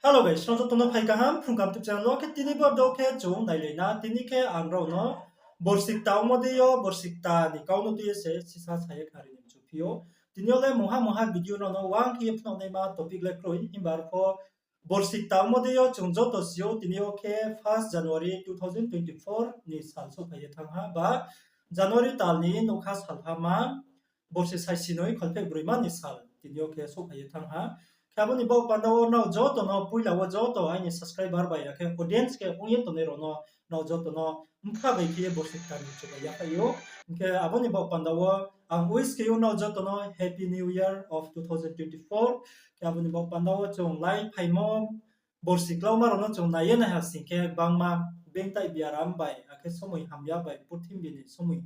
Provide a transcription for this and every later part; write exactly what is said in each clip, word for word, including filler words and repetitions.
Hello guys, nrao joto no phai kaham Phrung Kaham YouTube channel wo. Khe tini bo video khe chung nailai na, tini khe ang nrao no borsi kta ongmo dei yo, borsi kta ni kau no tui ye se sisa sa ye khnari ni mchu phi ou. Tini yo le mungha mungha video nrao no uang khe ye phnuh naima topic le kroi, himba arpho borsi kta ongmo dei yo chung joto si ou, tini yo khe first January two thousand twenty-four ni sal souhphai ye thanng ha, ba January tal ni nougkha salhama, borsi saisi noi kholpheh broima ni sal tini yo khe souhphai ye thanng ha. Khe abo ni baoh panda wo nrao joto no poila wo joto aini subscriber bai, akhe audience khe ong ye tongnai rao no, nrao joto no bkha bai khe ye borsi kta ni chubai yaphaih ou. Hing khe abo ni baoh panda wo ang wish khe ou nrao joto no Happy New Year of two thousand twenty-four. Khe abo ni baoh panda wo chung lai phaimo borsi klauma rao no chung nai ye naiha sing khe gbangma bengtai biaram bai, akhe somoi hamya bai, purthimbi ni somoi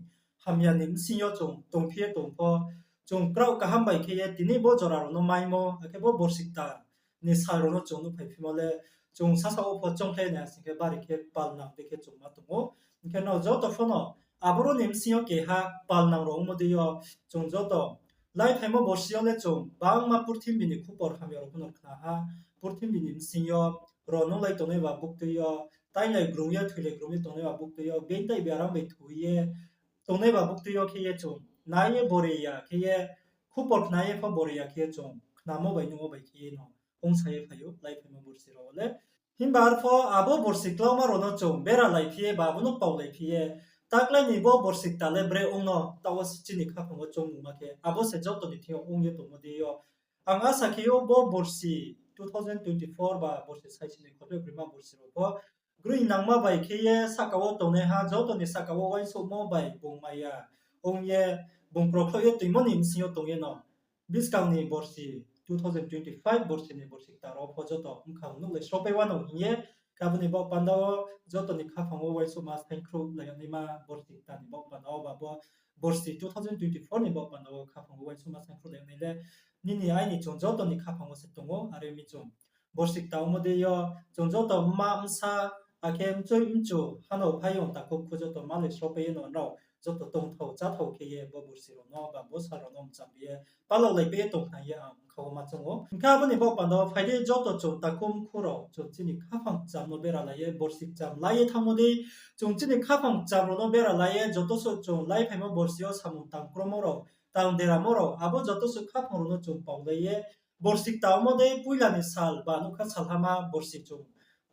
hamya ni bsing yo chung tongphi ye tong pho, chung kraoh kaham bai khe ye tini bo jora rao no maimo, akhe bo borsi kta ni sal rao no chung nuhphai phimo le, chung sasa wo pho choungkhlai naiha sing khe bari khe palnang dei khe chung ma tong ou. Hing khe nrao joto pho no aboro ni bsing yo keha palnang rao ongmo dei yo, chung joto lai phaimo borsi yo le chung gbangma purthimbi ni khupor hamya rao pho no khna ha. Purthimbi ni bsing yo ro nunglai tongnai ba buktui yo, tainglai grung ye, thoilai grung ye tongnai ba buktui yo, bengtai biaram bai thoi ye tongnai ba buktui yo khe ye chung nai ye bore ya khe ye, khupor khna ye pho bore ya khe ye chung khnamo bai nuhmo bai khe ye no ongsa ye phai ou lai phaimo borsi rao wo le. Himba arpho abo borsi klauma rao no chung bera lai phi ye ba abo no pau lai phi ye, taklai ni bo borsi kta le bre ong no, taoh wo chini khaphang wo choungmungma khe abo se joto ni thing yo ong ye tongmo dei yo. Ang asa khe ou bo borsi two thousand twenty-four ba borsi saisi noi kholpheh broima borsi rao pho groi nangma bai khe ye sahka wo tongnaiha joto ni sahka wo uaingsouhmo bai bung maya ong ye, bung krokhloh ye toingmo ni bsing yo tong ye no, buskang ni borsi two thousand twenty-five borsi ni borsi kta rao pho joto bkha nuhlai sropai wanou hing ye, khe abo ni baoh panda wo joto ni khaphang wo uaingsouhma saingkhruhlai yag naima borsi kta ni baoh panda wo ba bo borsi two thousand twenty-four ni baoh panda wo khaphang wo uaingsouhma saingkhruhlai yag nai le nini aini chung joto ni khaphang wo se tong ou. Are mi chung borsi kta ongmo dei yo chung joto mma bsa, akhe mchoi mchu, hanao phaiyong takhu khu joto malai sropai ye no nrao joto tongthao cháthao khe ye bo borsi rao no ba bo sal rao no mcham ye palaolaipai ye tong khna ye ang bkha wo ma choung ou. Hing khe abo ni baoh panda wo phai di joto chung takhu mkhu rao chung chini khaphang kcham no bera lai ye borsi kcham lai ye thanngmo dei, chung chini khaphang kcham rao no bera lai ye joto suh chung lai phaimo borsi yo samung tang kromo rao, tang deramo rao, abo joto suh khaphang rao no chung paulai ye borsi kta ongmo dei poila ni sal ba nougkha salhama borsi chung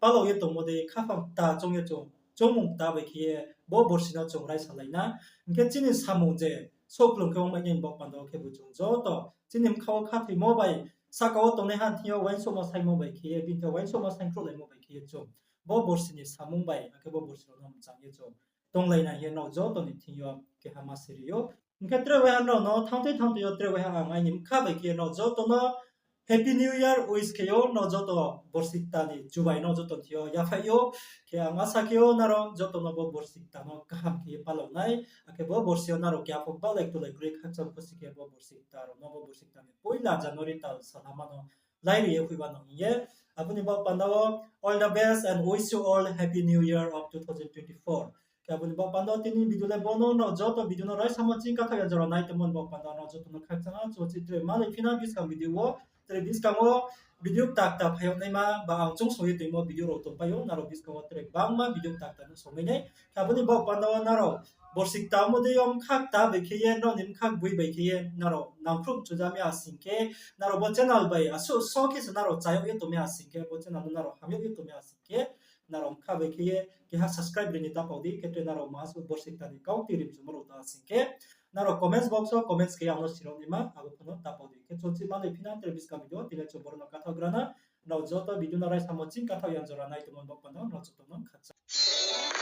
palao ye tongmo dei khaphang kta choung ye chung choungmung kta bai khe ye bo borsi no chung raisalai na. Hing khe chini samung je souhplung khe ongmai nai ni baoh panda wo khebu chung joto chini bkha wo khathoimo bai, sahka wo tongnaiha ni thing yo uaingsouhma saingmo bai khe ye, bini thing yo uaingsouhma saingkhruhlaimo bai khe ye chung bo borsi ni samung bai, akhe bo borsi rao no mcham ye chung tonglai nai hing ye nrao joto ni thing yo keha ma siri ou. Hing khe tre waiha nrao no thanngtui thanngtui yo tre waiha ang aini bkha bai khe ye nrao joto no Happy New Year wish khe ou, nrao joto borsi kta ni chubai nrao joto ni thing yo yaphaih ou. Khe ang asa khe ou nrao joto no bo borsi kta no kaham khe ye palao nai, akhe bo borsi yo nrao keha pho bahlai tulai kroi khakchang pho si khe bo borsi kta rao no, bo borsi kta ni poila January tal salhama no lairi ye hoihba no hing ye. Abo ni baoh panda wo all the best and wish you all Happy New Year of two thousand twenty-four. Khe abo ni baoh panda wo tini video le bo no, nrao joto video no raisamo ching kathaoh ya jora nai tongmo ni baoh panda wo nrao joto no khakchang ha chung chi tre malai phi na buskang video wo, tre buskang wo video kta kta phai yag naima ba ang choungsong ye toingmo video rao tongpai ou, nrao buskang wo tre gbangma video kta kta no songmai nai. Khe abo ni baoh panda wo nrao borsi kta ongmo dei yo bkha kta bai khe ye, nrao ni bkha gboi bai khe ye nrao nangkhruh chuja mi asing khe, nrao bo channel bai asuh so khe se nrao chayag ye tong mi asing khe, bo channel no nrao hamyag ye tong mi asing khe, nrao bkha bai khe ye keha subscribe ri ni ta pao di, khe tre nrao maha suh borsi kta ni kau tui rimchumo rao ta asing khe, nrao comments box wo comments khe ye ang no sirao naima, abo pho no ta pao di. Khe chung chi malai phi na tre buskang video, tini chung boro no kathaoh gra na, nrao joto video no raisamo ching kathaoh ya jora nai tongmo ni baoh panda wo nrao joto no khakchang.